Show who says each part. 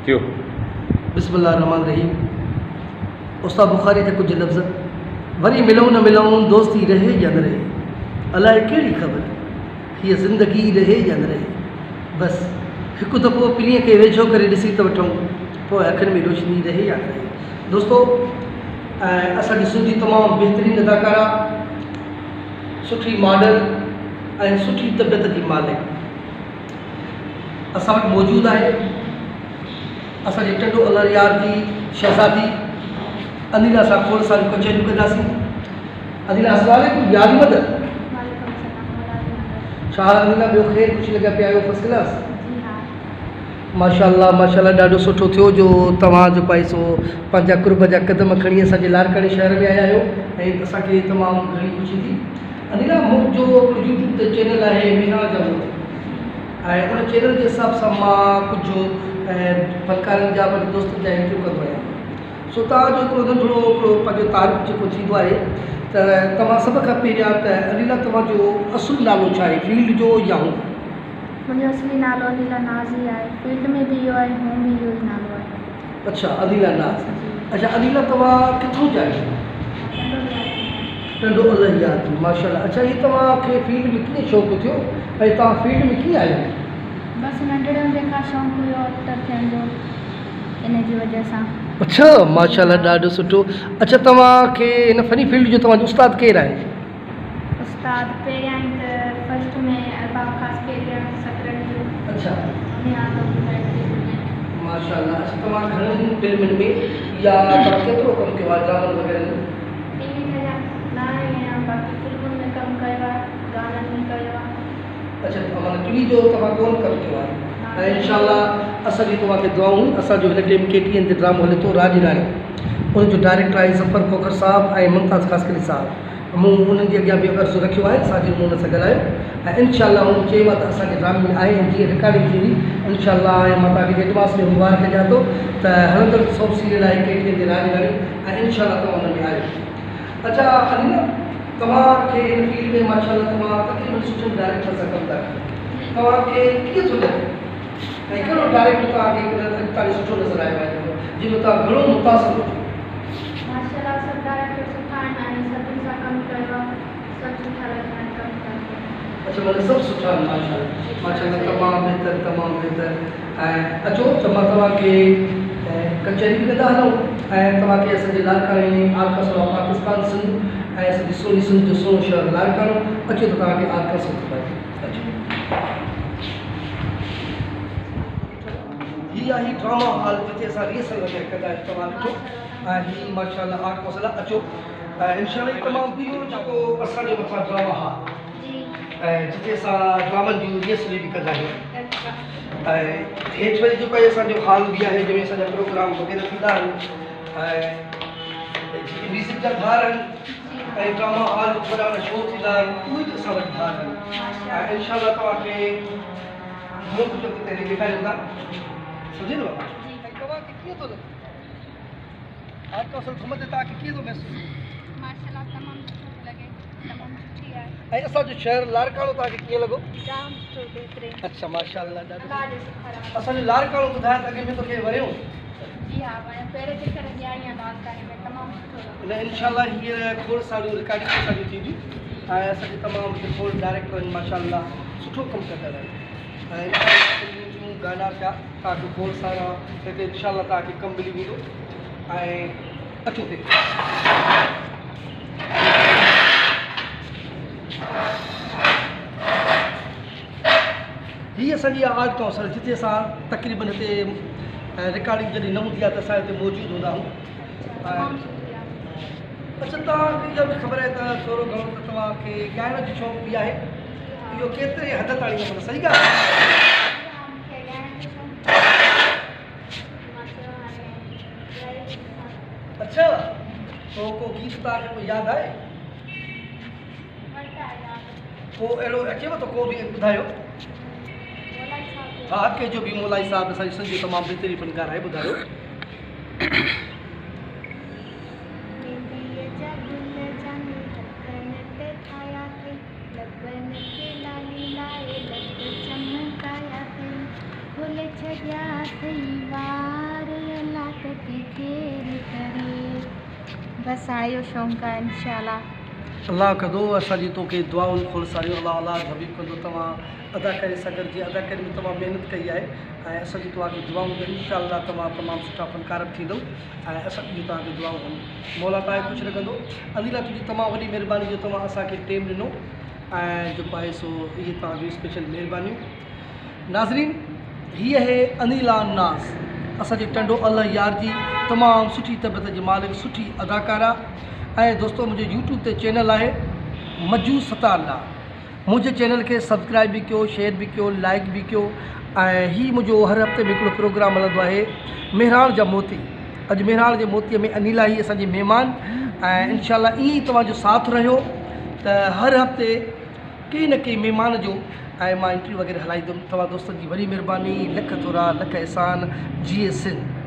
Speaker 1: ٿيو.
Speaker 2: بسم الله الرحمٰن الرحيم استاد بخاري جا ڪجهه لفظ وري ملون نه ملون دوستي رهي يا نه رهي الائي ڪهڙي خبر هيء زندگي رهي يا نه رهي بس هڪ دفعو پرينء کي ويجهو ڪري ڏسي ته وٺون پوء اکين ۾ روشني رهي يا نه رهي دوستو اسان جي سنڌي تمام بهترين اداڪارا سٺي ماڊل ۽ سٺي طبيعت جي مالڪ اسان وٽ موجود آهي اسان جي ٽنڊو الهيار جي شهزادي انيلا سان کوڙ ساريون ڪچهريون ڪنداسين. انيلا السلام عليڪم يا علي مدد.
Speaker 3: وعليڪم السلام مولا علي مدد.
Speaker 2: ڇا حال انيلا ٻيو خير خوشي لڳا پيا آهيو فرسٽ ڪلاس.
Speaker 3: جي ها.
Speaker 2: ماشاءالله ماشاءالله ڏاڍو سٺو ٿيو جو توهان جيڪو آهي سو پنهنجا قرب جا قدم کڻي اسان جي لاڙڪاڻي شهر ۾ آيا آهيو ۽ اسان کي تمام گهڻي خوشي ٿي. انيلا منهنجو هڪڙو يوٽيوب تي چينل آهي مهراڻ جا موتي ۽ ان چينل جي حساب سان مان ڪجهه فنڪارن جا پنهنجي دوستن جا انٽرويو ڪندو آهيان سو توهان جو هڪڙو ننڍڙو هڪڙو پنهنجو تعارف جيڪو ٿيندو آهي ته توهان سڀ کان پهريان ته انيلا توهان جو اصل نالو ڇا آهي فيلڊ جو يا هون؟
Speaker 3: منهنجو اصلي نالو انيلا ناز ئي آهي فيلڊ ۾ به اهو آهي هون به اهو ئي نالو آهي.
Speaker 2: اڇا انيلا ناز اڇا انيلا توهان ڪٿون جا آهيو؟
Speaker 3: مان ٽنڊو الهيار جي آهيان.
Speaker 2: ٽنڊو الهيار جي ماشاءالله اڇا هي توهان کي فيلڊ ۾ ڪيئن شوق ٿيو ۽ توهان فيلڊ ۾ ڪيئن آيو؟
Speaker 3: بس ننڍڙي هوندي کان شوق هيو ايڪٽر ٿيڻ جو ان جي وجه سان.
Speaker 2: اڇا ماشاءالله ڏاڍو سٺو اڇا توهان کي هن فني فيلڊ جو توهان جو استاد ڪير آهي؟
Speaker 3: استاد پهريائين ته فرسٽ ۾ ارباب خاصخيلي آ سڪرنڊ جو.
Speaker 2: اڇا.
Speaker 3: انهي آندو ٻڌائي فلم ۾.
Speaker 2: ماشاءالله اڇا توهان گهڻن فلمن ۾ يا توهان ڪيترو ڪم ڪيو آهي ڊرامن وغيره ۾؟
Speaker 3: ٽي وي تي اڃا نه آئي آهيان باقي فلمن ۾ ڪم ڪيو آهي گانن ۾ ڪيو آهي.
Speaker 2: اڇا معنيٰ ٽي وي جو توهان ڪون ڪم ڪيو آهي ۽ انشاء الله اسان جون توهان کي دعائون اسان جو هن ٽيم ڪي ٽي اين تي ڊرامو هلي ٿو راڄ راڻي ان جو ڊائريڪٽر آهي ظفر کوکر صاحب ۽ ممتاز خاصخيلي صاحب مون انهن جي اڳيان به عرض رکيو آهي ساجد مون انهن سان ڳالهايو ۽ انشاء الله هن چيو آهي ته اسان جي ڊرامي ۾ آهي ۽ جيئن رڪارڊنگ ٿيندي انشاء الله ۽ مان توهان کي ايڊوانس ۾ مبارڪ ڏيان ٿو ته هلندڙ سوپ سيريل آهي ڪي ٽي اين تي راڄ راڻي ۽ انشاء الله توهان ان ۾ آهيو. اڇا انيلا توهان کي هن فيلڊ ۾ ماشاء الله توهان تقريبن سٺن ڊائريڪٽرن سان ڪم ٿا ڪيو توهان کي ڪيئن ٿو لڳي ۽ ڪهڙو ڊائريڪٽر توهان کي اڄ تائين سٺو نظر آيو آهي جنهن مان توهان گهڻو متاثر هجو.
Speaker 3: ماشاء الله سڀ ڊائريڪٽر سٺا آهن ۽ سڀن سان ڪم ڪيو آهي سڀ سٺا لڳندا آهن ڪم ڪرڻ ۾.
Speaker 2: اڇا معنيٰ سڀ سٺا آهن ماشاء الله ماشاء الله تمام بهتر تمام بهتر ۽ اچو ته مان توهان کي ڪچهري به ڪندا هلون ۽ توهان کي اسان جي لاڙڪاڻي art council of Pakistan Sindh ۽ اسان جي سهڻي سنڌ جو سهڻو شهر لاڙڪاڻو اچو ته توهان کي آرٽ ڪائونسل گهمايون اچو. هي آهي ڊراما هال جتي اسان ريهرسل وغيره ڪندا آهيون توهان ڏٺو ۽ هي ماشاء الله آرٽ ڪائونسل آهي اچو ۽ انشاء الله هي تمام پيور جيڪو اسان جي مٿان ڊراما هال ۽ جتي اسان ڊرامن جون ريهرسلون به ڪندا آهيون ۽ هيٺ وري جيڪو آهي اسان جو هال به آهي جنهن ۾ اسان جا پروگرام وغيره ٿيندا آهن ۽ جيڪي ميوزڪ جا گهر آهن ۽ ڊراما هال وڏا وڏا شو ٿيندا آهن اهي به اسان وٽ گهر آهن ۽ انشاء الله توهان کي گهڻو ڪجهه اڳتي هلي ڏيکاريون ٿا سمجهي نه بابا ۽ توهان کي ڪيئن ٿو لڳي آرٽ ڪائونسل گهمندي توهان کي ڪيئن ٿو محسوس ٿئي؟
Speaker 3: ماشاءالله تمام سٺو ٿو لڳي تمام سٺي آهي.
Speaker 2: ۽ اسان جو شهر لاڙڪاڻو توهان کي ڪيئن لڳو؟
Speaker 3: جام سٺو بهترين.
Speaker 2: اڇا ماشاءالله ڏاڍو
Speaker 3: الله جو شڪر آهي.
Speaker 2: اسان جو لاڙڪاڻو ٻڌاء ته اڳ ۾ توکي وڻيو؟
Speaker 3: جي ها وڻيو پهرين چڪر ۾ آئي آهيان لاڙڪاڻي ۾ تمام سٺو لڳو.
Speaker 2: نه انشاء الله هينئر کوڙ ساريون رڪارڊنگون اسان جون ٿينديون ۽ اسان جي تمام هتي کوڙ ڊائريڪٽر آهن ماشاءالله سٺو ڪم ڪندڙ آهن ۽ انشاء الله فلمون ٿيون گانا ٿيا توهان کي کوڙ سارا هتي انشاء الله توهان کي ڪم ملي ويندو ۽ اچو هتي. هي اسان جي آرٽ ڪائونسل جتي اسان تقريبن هتي رڪارڊنگ جڏهن نه هوندي آهي ته اسان هتي موجود هوندا آهيون. اڇا توهان کي اها به خبر آهي ته ٿورو گهڻو ته توهان کي ڳائڻ جو شوق به آهي اهو ڪيتري حد تائين مطلب صحيح ڳالهه آهي. اڇا تو ڪو گيت توهان کي ڪو ياد آهي؟ ڪو اهڙو اچيو ته ڪو به ٻڌايو. ها ڪنهن جو به مولائي صاحب اسان جي سنڌ جو تمام بهترين فنڪار آهي ٻڌايو.
Speaker 3: مينديء جا گل جاني هٿن تي ٺاهيا اٿئي، لبن تي لالي لائي لب چمڪايا اٿئي، کولي ڇڏيا اٿئي وار. بس هاڻي اهو شونق آهي انشاء الله.
Speaker 2: الله ڪندو اسان جي توکي دعائن کوڙ ساريون الله اولاد حبيب ڪندو توهان اداڪاري سان گڏ جي اداڪاري ۾ توهان محنت ڪئي آهي ۽ اسان جون توهان کي دعائون ته انشاء الله توهان تمام سٺا فنڪار به ٿيندو ۽ اسان جون توهان کي دعائون آهن مولا توهان کي خوش رکندو انيلا تنهنجي تمام وڏي مهرباني جو توهان اسان کي ٽيم ڏنو ۽ جيڪو آهي سو اهي توهان جون اسپيشل مهربانيون ناظرين هي اهي انيلا ناز اسان جي ٽنڊو الله يار جي تمام سٺي طبيعت جي مالڪ سٺي اداڪارا ۽ دوستو منهنجو يوٽيوب تي چينل آهي مجو ستار لا منهنجي چينل کي سبسڪرائب به ڪيو شيئر به ڪيو لائڪ به ڪيو ۽ هي منهنجو هر هفتي ۾ هڪڙو پروگرام هلندو آهي مهراڻ جا موتي اڄ مهراڻ جي موتي ۾ انيلا هي اسان جي مهمان ۽ انشاء الله ائين ئي توهان جو ساٿ رهيو ته هر هفتي ڪنهن نه ڪنهن مهمان جو ۽ مان انٽرويو وغيره هلائيندم توهان دوستن جي وڏي مهرباني لک ٿورا لک احسان جيئي سنڌ.